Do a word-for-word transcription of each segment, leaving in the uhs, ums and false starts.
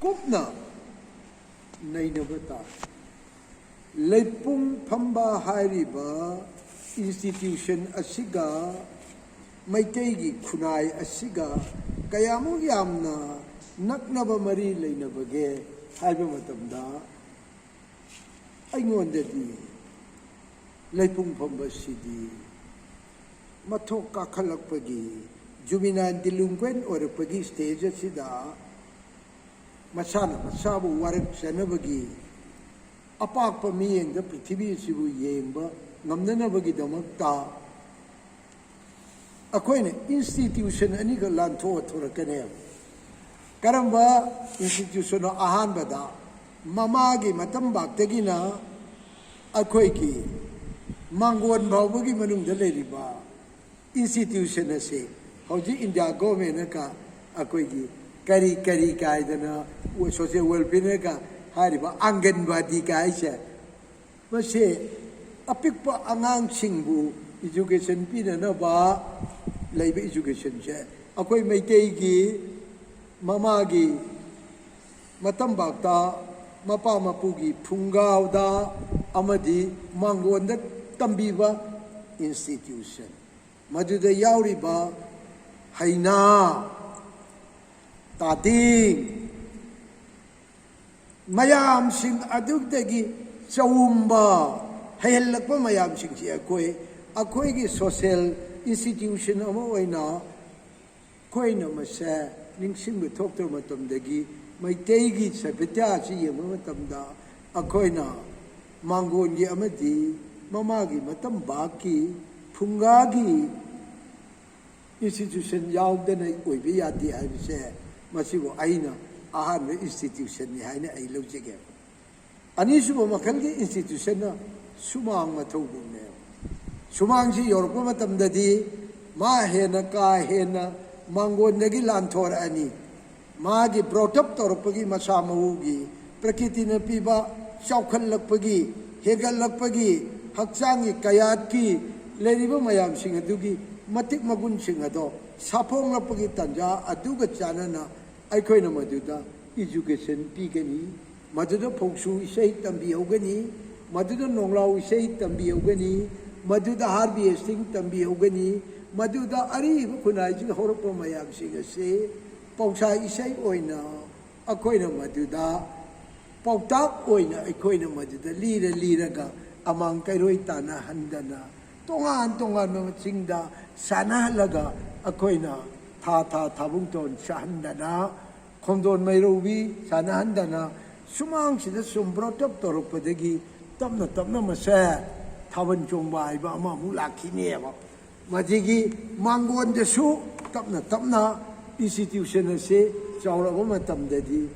ꯀꯨꯞꯅ ꯅꯩꯅꯕ ꯇꯥꯏ꯫ ꯂꯩꯄꯨꯡ ꯐꯝꯕ ꯍꯥꯏꯔꯤꯕ institution ꯑꯁꯤꯒ ꯃꯩꯇꯩꯒꯤ ꯈꯨꯟꯅꯥꯏ ꯑꯁꯤꯒ ꯀꯌꯥꯃꯨꯛ ꯌꯥꯝꯅ ꯅꯛꯅꯕ ꯃꯔꯤ ꯂꯩꯅꯕꯒꯦ ꯍꯥꯏꯕ ꯃꯇꯝꯗ, ꯑꯩꯉꯣꯟꯗꯗꯤ ꯂꯩꯄꯨꯡ ꯐꯝꯕꯁꯤꯗꯤ ꯃꯊꯣꯛ ꯀꯥꯈꯠꯂꯛꯄꯒꯤ, juvenile delinquent ꯑꯣꯏꯔꯛꯄꯒꯤ stage ꯑꯁꯤꯗ ꯃꯁꯥꯅ ꯃꯁꯥꯕꯨ ꯋꯥꯔꯛꯆꯅꯕꯒꯤ, ꯑꯄꯥꯛꯄ ꯃꯤꯠꯌꯦꯡꯗ ꯄ꯭ꯔꯤꯊꯤꯕꯤ ꯑꯁꯤꯕꯨ ꯌꯦꯡꯕ ꯉꯝꯅꯅꯕꯒꯤꯗꯃꯛꯇ ꯑꯩꯈꯣꯏꯅ institution ꯑꯅꯤꯈꯛ ꯂꯥꯟꯊꯣꯛꯑ ꯊꯣꯔꯛꯀꯅꯦꯕ꯫ ꯀꯔꯝꯕ institutionꯅꯣ? ꯑꯍꯥꯟꯕꯗ, ꯃꯃꯥꯒꯤ ꯃꯇꯝꯕꯥꯛꯇꯒꯤꯅ ꯑꯩꯈꯣꯏꯒꯤ ꯃꯥꯡꯒꯣꯟ ꯐꯥꯎꯕꯒꯤ ꯃꯅꯨꯡꯗ ꯂꯩꯔꯤꯕ institution ꯑꯁꯤ ꯍꯧꯖꯤꯛ India governmentꯅꯒ ꯑꯩꯈꯣꯏꯒꯤ ꯀꯔꯤ ꯀꯔꯤ ꯀꯥꯏꯗꯅ, social welfareꯅꯒ ꯍꯥꯏꯔꯤꯕ ꯑꯪꯒꯟꯕꯥꯗꯤ ꯀꯥꯏꯁꯦ, ꯃꯁꯤ ꯑꯄꯤꯛꯄ ꯑꯉꯥꯡꯁꯤꯡꯕꯨ education ꯄꯤꯅꯅꯕ ꯂꯩꯕ educationꯁꯦ ꯑꯩꯈꯣꯏ ꯃꯩꯇꯩꯒꯤ ꯃꯃꯥꯒꯤ ꯃꯇꯝꯕꯥꯛꯇ, ꯃꯄꯥ ꯃꯄꯨꯒꯤ ꯐꯨꯡꯒꯥꯎꯗ ꯑꯃꯗꯤ ꯃꯥꯡꯒꯣꯟꯗ ꯇꯝꯕꯤꯕ institution, ꯃꯗꯨꯗ ꯌꯥꯎꯔꯤꯕ ꯍꯩꯅꯥ, ꯇꯥꯇꯤꯡ, ꯃꯌꯥꯝꯁꯤꯡ ꯑꯗꯨꯗꯒꯤ ꯆꯥꯎꯝꯕ ꯍꯩꯍꯜꯂꯛꯄ ꯃꯌꯥꯝꯁꯤꯡꯁꯤ ꯑꯩꯈꯣꯏ, ꯑꯩꯈꯣꯏꯒꯤ social institution ꯑꯃ ꯑꯣꯏꯅ ꯑꯩꯈꯣꯏꯅ ꯃꯁꯦ ꯅꯤꯡꯁꯤꯡꯕ ꯊꯣꯛꯇ꯭ꯔꯕ ꯃꯇꯝꯗꯒꯤ ꯃꯩꯇꯩꯒꯤ ꯁꯥꯍꯤꯇ꯭ꯌ ꯑꯁꯤ ꯌꯦꯡꯕ ꯃꯇꯝꯗ ꯑꯩꯈꯣꯏꯅ ꯃꯥꯡꯒꯣꯟꯒꯤ ꯑꯃꯗꯤ ꯃꯃꯥꯒꯤ ꯃꯇꯝꯕꯥꯛꯀꯤ ꯐꯨꯡꯒꯥꯒꯤ institution ꯌꯥꯎꯗꯅ ꯑꯣꯏꯕ ꯌꯥꯗꯦ ꯍꯥꯏꯕꯁꯦ, ꯃꯁꯤꯕꯨ ꯑꯩꯅ ꯑꯍꯥꯟꯕ institutionꯅꯤ ꯍꯥꯏꯅ ꯑꯩ ꯂꯧꯖꯒꯦ꯫ ꯑꯅꯤꯁꯨꯕ ꯃꯈꯜꯒꯤ institutionꯅ ꯁꯨꯃꯥꯡ ꯃꯊꯧꯕꯨꯡꯅꯦꯕ꯫ ꯁꯨꯃꯥꯡꯁꯤ ꯌꯧꯔꯛꯄ ꯃꯇꯝꯗꯗꯤ ꯃꯥ ꯍꯦꯟꯅ ꯀꯥ ꯍꯦꯟꯅ ꯃꯥꯡꯒꯣꯟꯗꯒꯤ ꯂꯥꯟꯊꯣꯔꯛꯑꯅꯤ꯫ ꯃꯥꯒꯤ brought up ꯇꯧꯔꯛꯄꯒꯤ ꯃꯁꯥ ꯃꯎꯒꯤ, ꯄ꯭ꯔꯀꯤꯇꯤꯅ ꯄꯤꯕ ꯆꯥꯎꯈꯠꯂꯛꯄꯒꯤ, ꯍꯦꯟꯒꯠꯂꯛꯄꯒꯤ, ꯍꯛꯆꯥꯡꯒꯤ ꯀꯌꯥꯠꯀꯤ ꯂꯩꯔꯤꯕ ꯃꯌꯥꯝꯁꯤꯡ ꯑꯗꯨꯒꯤ ꯃꯇꯤꯛ ꯃꯒꯨꯟꯁꯤꯡ ꯑꯗꯣ ꯁꯥꯐꯣꯡꯂꯛꯄꯒꯤ ꯇꯥꯟꯖꯥ ꯑꯗꯨꯒ ꯆꯥꯟꯅꯅ ꯑꯩꯈꯣꯏꯅ ꯃꯗꯨꯗ education ꯄꯤꯒꯅꯤ, ꯃꯗꯨꯗ ꯐꯧꯁꯨ ꯏꯁꯩ ꯇꯝꯕꯤꯍꯧꯒꯅꯤ, ꯃꯗꯨꯗ ꯅꯣꯡꯂꯥꯎ ꯏꯁꯩ ꯇꯝꯕꯤꯍꯧꯒꯅꯤ, ꯃꯗꯨꯗ harvesting ꯇꯝꯕꯤꯍꯧꯒꯅꯤ, ꯃꯗꯨꯗ ꯑꯔꯤꯕ ꯈꯨꯟꯅꯥꯏꯁꯤꯗ ꯍꯧꯔꯛꯄ ꯃꯌꯥꯝꯁꯤꯡ ꯑꯁꯤ ꯄꯧꯁꯥ ꯏꯁꯩ ꯑꯣꯏꯅ ꯑꯩꯈꯣꯏꯅ ꯃꯗꯨꯗ ꯄꯥꯎꯇꯥꯛ ꯑꯣꯏꯅ ꯑꯩꯈꯣꯏꯅ ꯃꯗꯨꯗ ꯂꯤꯔ ꯂꯤꯔꯒ ꯑꯃꯥꯡ ꯀꯩꯔꯣꯏ ꯇꯥꯅꯍꯟꯗꯅ, ꯇꯣꯉꯥꯟ ꯇꯣꯉꯥꯟꯕ ꯃꯁꯤꯡꯗ ꯁꯥꯟꯅꯍꯜꯂꯒ ꯑꯩꯈꯣꯏꯅ ꯊꯥ ꯊꯥ ꯊꯥꯕꯨꯡꯇꯣꯟ ꯁꯥꯍꯟꯗꯅ, ꯈꯣꯡꯗꯣꯟ ꯃꯩꯔꯧꯕꯤ ꯁꯥꯟꯅꯍꯟꯗꯅ, ꯁꯨꯃꯥꯡꯁꯤꯗ ꯁꯨꯝ brought up ꯇꯧꯔꯛꯄꯗꯒꯤ ꯇꯞꯅ ꯇꯞꯅ ꯃꯁꯦ ꯊꯥꯕꯜ ꯆꯣꯡꯕ ꯍꯥꯏꯕ ꯑꯃ ꯑꯃꯨꯛ ꯂꯥꯛꯈꯤꯅꯦꯕ꯫ ꯃꯁꯤꯒꯤ ꯃꯥꯡꯒꯣꯟꯗꯁꯨ ꯇꯞꯅ ꯇꯞꯅ institution ꯑꯁꯤ ꯆꯥꯎꯔꯛꯑꯕ ꯃꯇꯝꯗꯗꯤ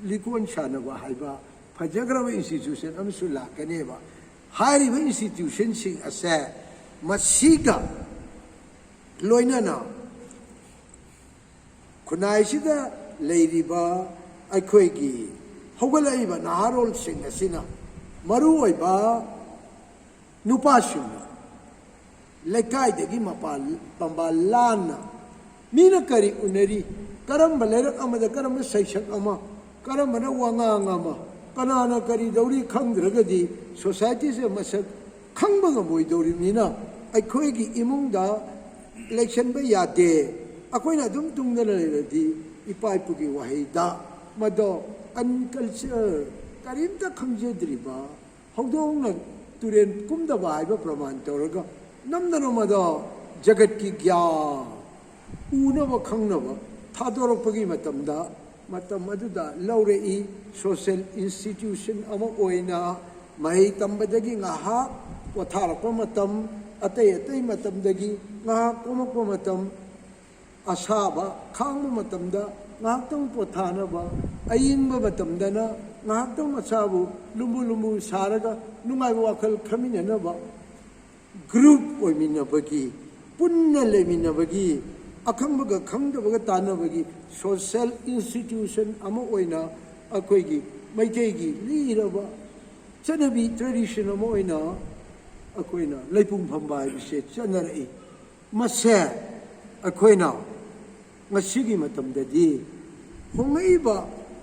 ꯂꯤꯀꯣꯟ ꯁꯥꯟꯅꯕ ꯍꯥꯏꯕ ꯐꯖꯈ꯭ꯔꯕ institution ꯑꯃꯁꯨ ꯂꯥꯛꯀꯅꯦꯕ꯫ ꯍꯥꯏꯔꯤꯕ institutionꯁꯤꯡ ꯑꯁꯦ ꯃꯁꯤꯒ ꯂꯣꯏꯅꯅ ꯈꯨꯟꯅꯥꯏꯁꯤꯗ ꯂꯩꯔꯤꯕ ꯑꯩꯈꯣꯏꯒꯤ ꯍꯧꯒꯠꯂꯛꯏꯕ ꯅꯍꯥꯔꯣꯜꯁꯤꯡ ꯑꯁꯤꯅ, ꯃꯔꯨꯑꯣꯏꯕ ꯅꯨꯄꯥꯁꯤꯡꯅ, ꯂꯩꯀꯥꯏꯗꯒꯤ ꯃꯄꯥꯟ ꯄꯥꯝꯕꯥꯜ ꯂꯥꯟꯅ ꯃꯤꯅ ꯀꯔꯤ ꯎꯅꯔꯤ, ꯀꯔꯝꯕ ꯂꯩꯔꯛ ꯑꯃꯗ ꯀꯔꯝꯕ ꯁꯩꯁꯛ ꯑꯃ, ꯀꯔꯝꯕꯅ ꯋꯥꯉꯥꯡ ꯑꯃ, ꯀꯅꯥꯅ ꯀꯔꯤ ꯇꯧꯔꯤ ꯈꯪꯗ꯭ꯔꯒꯗꯤ societyꯁꯦ ꯃꯁꯛ ꯈꯪꯕ ꯉꯝꯃꯣꯏꯗꯧꯔꯤꯕꯅꯤꯅ, ꯑꯩꯈꯣꯏꯒꯤ ꯏꯃꯨꯡꯗ ꯂꯩꯁꯟꯕ ꯌꯥꯗꯦ꯫ ꯑꯩꯈꯣꯏꯅ ꯑꯗꯨꯝ ꯇꯨꯡꯗꯅ ꯂꯩꯔꯗꯤ ꯏꯄꯥ ꯏꯄꯨꯒꯤ ꯋꯥꯍꯩꯗ ꯃꯗꯣ uncultured, ꯀꯔꯤꯝꯇ ꯈꯪꯖꯗ꯭ꯔꯤꯕ ꯍꯧꯗꯣꯡꯅ ꯇꯨꯔꯦꯟ ꯀꯨꯝꯗꯕ ꯍꯥꯏꯕ ꯄ꯭ꯔꯃꯥꯟ ꯇꯧꯔꯒ ꯅꯝꯗꯅ ꯃꯗꯣ ꯖꯒꯠꯀꯤ ꯒ꯭ꯌꯥꯟ ꯎꯅꯕ ꯈꯪꯅꯕ ꯊꯥꯗꯣꯔꯛꯄꯒꯤ ꯃꯇꯝꯗ, ꯃꯇꯝ ꯑꯗꯨꯗ ꯂꯧꯔꯛꯏ꯫ Social institution ꯑꯃ ꯑꯣꯏꯅ ꯃꯍꯩ ꯇꯝꯕꯗꯒꯤ ꯉꯥꯏꯍꯥꯛ ꯄꯣꯊꯥꯔꯛꯄ ꯃꯇꯝ, ꯑꯇꯩ ꯑꯇꯩ ꯃꯇꯝꯗꯒꯤ ꯉꯥꯏꯍꯥꯛ ꯀꯣꯝꯂꯛꯄ ꯃꯇꯝ, ꯑꯁꯥꯕ ꯈꯥꯡꯕ ꯃꯇꯝꯗ ꯉꯥꯏꯍꯥꯛꯇꯪ ꯄꯣꯊꯥꯅꯕ, ꯑꯏꯪꯕ ꯃꯇꯝꯗꯅ ꯉꯥꯏꯍꯥꯛꯇꯪ ꯃꯁꯥꯕꯨ ꯂꯨꯝꯕꯨ ꯂꯨꯝꯕꯨ ꯁꯥꯔꯒ ꯅꯨꯡꯉꯥꯏꯕ ꯋꯥꯈꯜ ꯈꯟꯃꯤꯟꯅꯅꯕ, group ꯑꯣꯏꯃꯤꯟꯅꯕꯒꯤ, ꯄꯨꯟꯅ ꯂꯩꯃꯤꯟꯅꯕꯒꯤ, ꯑꯈꯪꯕꯒ ꯈꯪꯗꯕꯒ ꯇꯥꯟꯅꯕꯒꯤ social institution ꯑꯃ ꯑꯣꯏꯅ ꯑꯩꯈꯣꯏꯒꯤ ꯃꯩꯇꯩꯒꯤ ꯂꯤꯔꯕ ꯆꯠꯅꯕꯤ, tradition ꯑꯃ ꯑꯣꯏꯅ ꯑꯩꯈꯣꯏꯅ ꯂꯩꯄꯨꯡ ꯐꯝꯕ ꯍꯥꯏꯕꯁꯦ ꯆꯠꯅꯔꯛꯏ꯫ ꯃꯁꯦ ꯑꯩꯈꯣꯏꯅ ꯉꯁꯤꯒꯤ ꯃꯇꯝꯗꯗꯤ ꯍꯣꯡꯂꯛꯏꯕ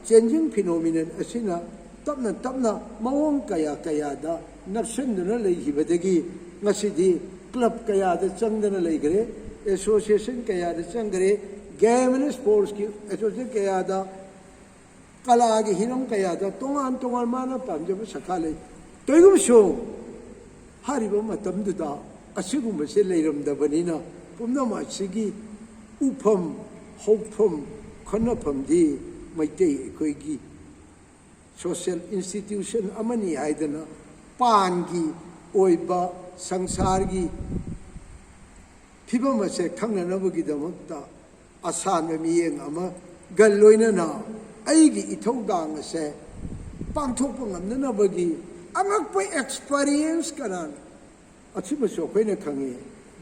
changing phenomenon ꯑꯁꯤꯅ ꯇꯞꯅ ꯇꯞꯅ ꯃꯑꯣꯡ ꯀꯌꯥ ꯀꯌꯥꯗ ꯅꯞꯁꯤꯟꯗꯨꯅ ꯂꯩꯈꯤꯕꯗꯒꯤ ꯉꯁꯤꯗꯤ club ꯀꯌꯥꯗ ꯆꯪꯗꯅ ꯂꯩꯈ꯭ꯔꯦ, association ꯀꯌꯥꯗ ꯆꯪꯈ꯭ꯔꯦ, game and sportsꯀꯤ association ꯀꯌꯥꯗ, ꯀꯂꯥꯒꯤ ꯍꯤꯔꯝ ꯀꯌꯥꯗ ꯇꯣꯉꯥꯟ ꯇꯣꯉꯥꯟ ꯃꯥꯅ ꯄꯥꯝꯖꯕ ꯁꯥꯈꯥ ꯂꯩ꯫ ꯀꯩꯒꯨꯝꯕꯁꯨ ꯍꯥꯏꯔꯤꯕ ꯃꯇꯝꯗꯨꯗ ꯑꯁꯤꯒꯨꯝꯕꯁꯦ ꯂꯩꯔꯝꯗꯕꯅꯤꯅ ꯄꯨꯝꯅꯃꯛ ꯑꯁꯤꯒꯤ ꯎꯐꯝ, ꯍꯧꯐꯝ, ꯈꯟꯅꯐꯝꯗꯤ ꯃꯩꯇꯩ ꯑꯩꯈꯣꯏꯒꯤ social institution ꯑꯃꯅꯤ ꯍꯥꯏꯗꯅ ꯄꯥꯟꯒꯤ ꯑꯣꯏꯕ ꯁꯪꯁꯥꯔꯒꯤ ꯐꯤꯕꯝ ꯑꯁꯦ ꯈꯪꯅꯅꯕꯒꯤꯗꯃꯛꯇ ꯑꯁꯥꯟꯕ ꯃꯤꯠꯌꯦꯡ ꯑꯃꯒ ꯂꯣꯏꯅꯅ ꯑꯩꯒꯤ ꯏꯊꯧꯗꯥꯡ ꯑꯁꯦ ꯄꯥꯡꯊꯣꯛꯄ ꯉꯝꯅꯅꯕꯒꯤ ꯑꯉꯛꯄ experience ꯀꯅꯥꯅ ꯑꯁꯤꯃꯁꯨ ꯑꯩꯈꯣꯏꯅ ꯈꯪꯉꯤ꯫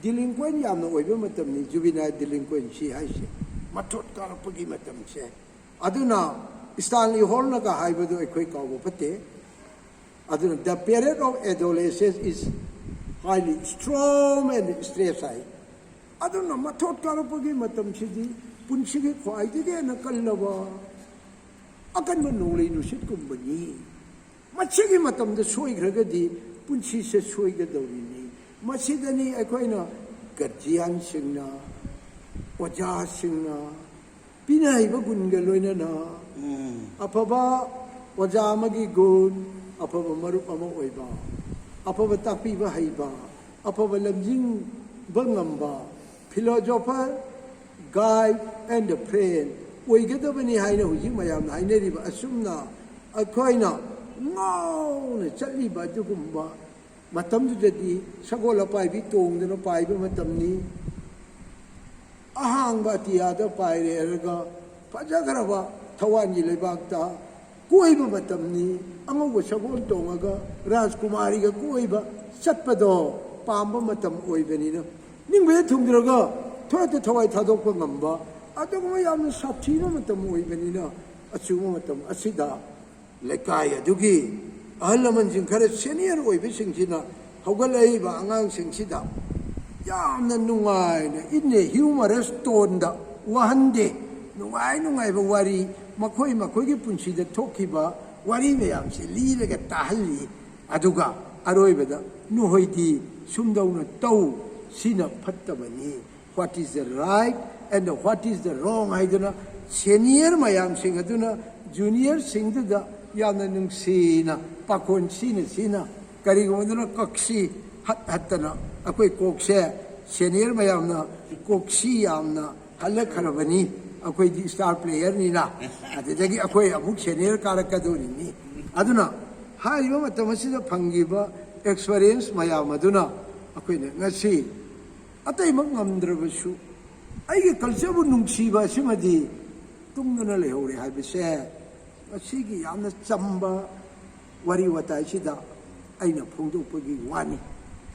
Delinquent ꯌꯥꯝꯅ ꯑꯣꯏꯕ ꯃꯇꯝꯅꯤ juvenile delinquency ꯍꯥꯏꯁꯦ, ꯃꯊꯣꯠ ꯀꯥꯔꯛꯄꯒꯤ ꯃꯇꯝꯁꯦ꯫ ꯑꯗꯨꯅ Stanley Hallꯅꯒ ꯍꯥꯏꯕꯗꯨ ꯑꯩꯈꯣꯏ ꯀꯥꯎꯕ ꯐꯠꯇꯦ꯫ ꯑꯗꯨꯅ the period of adolescence is highly storm and stress ꯍꯥꯏ꯫ ꯑꯗꯨꯅ ꯃꯊꯣꯠ ꯀꯥꯔꯛꯄꯒꯤ ꯃꯇꯝꯁꯤꯗꯤ ꯄꯨꯟꯁꯤꯒꯤ ꯈ꯭ꯋꯥꯏꯗꯒꯤ ꯍꯦꯟꯅ ꯀꯜꯂꯕ ꯑꯀꯟꯕ ꯅꯣꯡꯂꯩ ꯅꯨꯡꯁꯤꯠꯀꯨꯝꯕꯅꯤ꯫ ꯃꯁꯤꯒꯤ ꯃꯇꯝꯗ ꯁꯣꯏꯈ꯭ꯔꯒꯗꯤ ꯄꯨꯟꯁꯤꯁꯦ ꯁꯣꯏꯒꯗꯧꯔꯤꯅꯤ꯫ ꯃꯁꯤꯗꯅꯤ ꯑꯩꯈꯣꯏꯅ guardianꯁꯤꯡꯅ, ꯑꯣꯖꯥꯁꯤꯡꯅ ꯄꯤꯅꯔꯤꯕ ꯒꯨꯟꯒ ꯂꯣꯏꯅꯅ ꯑꯐꯕ ꯑꯣꯖꯥ ꯑꯃꯒꯤ ꯒꯨꯟ, ꯑꯐꯕ ꯃꯔꯨꯞ ꯑꯃ ꯑꯣꯏꯕ, ꯑꯐꯕ ꯇꯥꯛꯄꯤꯕ ꯍꯩꯕ, ꯑꯐꯕ ꯂꯝꯖꯤꯡꯕ ꯉꯝꯕ, philosopher, guide and friend ꯑꯣꯏꯒꯗꯕꯅꯤ ꯍꯥꯏꯅ ꯍꯧꯖꯤꯛ ꯃꯌꯥꯝꯅ ꯍꯥꯏꯅꯔꯤꯕ ꯑꯁꯨꯝꯅ ꯑꯩꯈꯣꯏꯅ ꯉꯥꯎꯅ ꯆꯠꯂꯤꯕ ꯑꯗꯨꯒꯨꯝꯕ ꯃꯇꯝꯗꯨꯗꯗꯤ ꯁꯒꯣꯜ ꯑꯄꯥꯏꯕꯤ ꯇꯣꯡꯗꯅ ꯄꯥꯏꯕ ꯃꯇꯝꯅꯤ꯫ ꯑꯍꯥꯡꯕ ꯑꯇꯤꯌꯥꯗ ꯄꯥꯏꯔꯦꯔꯒ ꯐꯖꯈ꯭ꯔꯕ ꯊꯋꯥꯟꯒꯤ ꯂꯩꯕꯥꯛꯇ ꯀꯣꯏꯕ ꯃꯇꯝꯅꯤ꯫ ꯑꯉꯧꯕ ꯁꯒꯣꯜ ꯇꯣꯡꯉꯒ ꯔꯥꯖꯀꯨꯃꯥꯔꯤꯒ ꯀꯣꯏꯕ ꯆꯠꯄꯗꯣ ꯄꯥꯝꯕ ꯃꯇꯝ ꯑꯣꯏꯕꯅꯤꯅ ꯅꯤꯡꯕꯗ ꯊꯨꯡꯗ꯭ꯔꯒ ꯊꯣꯏꯗ ꯊꯋꯥꯏ ꯊꯥꯗꯣꯛꯄ ꯉꯝꯕ ꯑꯗꯨꯒꯨꯝꯕ ꯌꯥꯝꯅ ꯁꯥꯊꯤꯕ ꯃꯇꯝ ꯑꯣꯏꯕꯅꯤꯅ ꯑꯆꯨꯝꯕ ꯃꯇꯝ ꯑꯁꯤꯗ ꯂꯩꯀꯥꯏ ꯑꯗꯨꯒꯤ ꯑꯍꯜ ꯂꯃꯟꯁꯤꯡ ꯈꯔ senior ꯑꯣꯏꯕꯁꯤꯡꯁꯤꯅ ꯍꯧꯒꯠꯂꯛꯏꯕ ꯑꯉꯥꯡꯁꯤꯡꯁꯤꯗ ꯌꯥꯝꯅ ꯅꯨꯡꯉꯥꯏꯅ in a humorous toneꯗ ꯋꯥꯍꯟꯗꯦ꯫ ꯅꯨꯡꯉꯥꯏ ꯅꯨꯡꯉꯥꯏꯕ ꯋꯥꯔꯤ, ꯃꯈꯣꯏ ꯃꯈꯣꯏꯒꯤ ꯄꯨꯟꯁꯤꯗ ꯊꯣꯛꯈꯤꯕ ꯋꯥꯔꯤ ꯃꯌꯥꯝꯁꯦ ꯂꯤꯔꯒ ꯇꯥꯍꯜꯂꯤ꯫ ꯑꯗꯨꯒ ꯑꯔꯣꯏꯕꯗ ꯅꯈꯣꯏꯗꯤ ꯁꯨꯝꯗꯧꯅ ꯇꯧ, ꯁꯤꯅ ꯐꯠꯇꯕꯅꯤ, what is the right and what is the wrong ꯍꯥꯏꯗꯨꯅ ꯁꯦꯅꯤꯌꯔ ꯃꯌꯥꯝꯁꯤꯡ ꯑꯗꯨꯅ ꯖꯨꯅꯤꯌꯔꯁꯤꯡꯗꯨꯗ ꯌꯥꯝꯅ ꯅꯨꯡꯁꯤꯅ ꯄꯥꯈꯣꯟ ꯁꯤꯅ ꯁꯤꯅ ꯀꯔꯤꯒꯨꯝꯕꯗꯨꯅ ꯀꯛꯁꯤ ꯍꯠ ꯍꯠꯇꯅ ꯑꯩꯈꯣꯏ ꯀꯣꯛꯁꯦ ꯁꯦꯅꯤꯌꯔ ꯃꯌꯥꯝꯅ ꯀꯣꯛꯁꯤ ꯌꯥꯝꯅ ꯍꯜꯂꯛꯈ꯭ꯔꯕꯅꯤ꯫ ꯑꯩꯈꯣꯏꯗꯤ ꯁ꯭ꯇꯥꯔ ꯄ꯭ꯂꯦꯌꯔꯅꯤꯅ ꯑꯗꯨꯗꯒꯤ ꯑꯩꯈꯣꯏ ꯑꯃꯨꯛ ꯁꯦꯅꯤꯌꯔ ꯀꯥꯔꯛꯀꯗꯣꯔꯤꯅꯤ꯫ ꯑꯗꯨꯅ ꯍꯥꯏꯔꯤꯕ ꯃꯇꯝ ꯑꯁꯤꯗ ꯐꯪꯈꯤꯕ ꯑꯦꯛꯁꯄꯔꯤꯌꯦꯟꯁ ꯃꯌꯥꯝ ꯑꯗꯨꯅ ꯑꯩꯈꯣꯏꯅ ꯉꯁꯤ ꯑꯇꯩꯃꯛ ꯉꯝꯗ꯭ꯔꯕꯁꯨ ꯑꯩꯒꯤ ꯀꯜꯆꯔꯕꯨ ꯅꯨꯡꯁꯤꯕ ꯑꯁꯤꯃꯗꯤ ꯇꯨꯡꯗꯅ ꯂꯩꯍꯧꯔꯦ ꯍꯥꯏꯕꯁꯦ ꯉꯁꯤꯒꯤ ꯌꯥꯝꯅ ꯆꯝꯕ ꯋꯥꯔꯤ ꯋꯥꯇꯥꯏꯁꯤꯗ ꯑꯩꯅ ꯐꯣꯡꯗꯣꯛꯄꯒꯤ ꯋꯥꯅꯤ꯫